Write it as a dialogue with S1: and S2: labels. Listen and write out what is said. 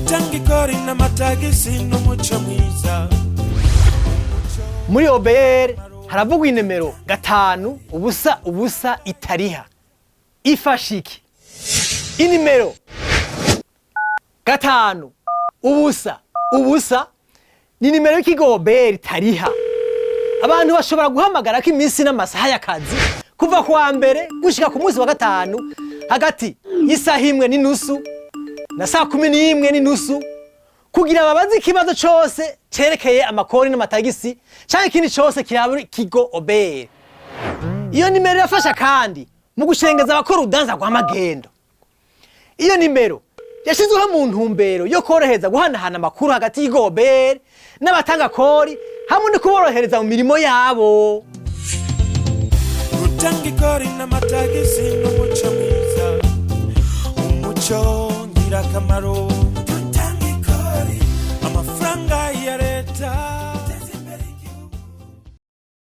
S1: Gutanga ikori n'amatagisi n'umuco mwiza.
S2: Muri OBR haravugwa inomero 500 itariha. Ifasha iki? Inimero 500 ni nimero y'ikigo OBR itariha. Abantu bashobora guhamagara ko iminsi n'amasaha y'akazi kuva ku wa mbere gushika ku munsi wa gatanu, hagati y'isaha 1:30 na saa 11:30, kugira babaze ikibazo cose cerekeye amakori n'amatagisi canke ikindi cose kiraba ikigo OBR. Iyo nimero irafasha kandi mu gushengeza abakora urudanza rw'amagendo. Iyo nimero yashizweho mu ntumbero yo korohereza guhanahana amakuru hagati y'ikigo OBR n'abatanga kori, hamwe no kuborohereza mu mirimo yabo.
S1: Gutanga ikori n'amatagisi n'umuco mwiza, umuco ngirakamaro.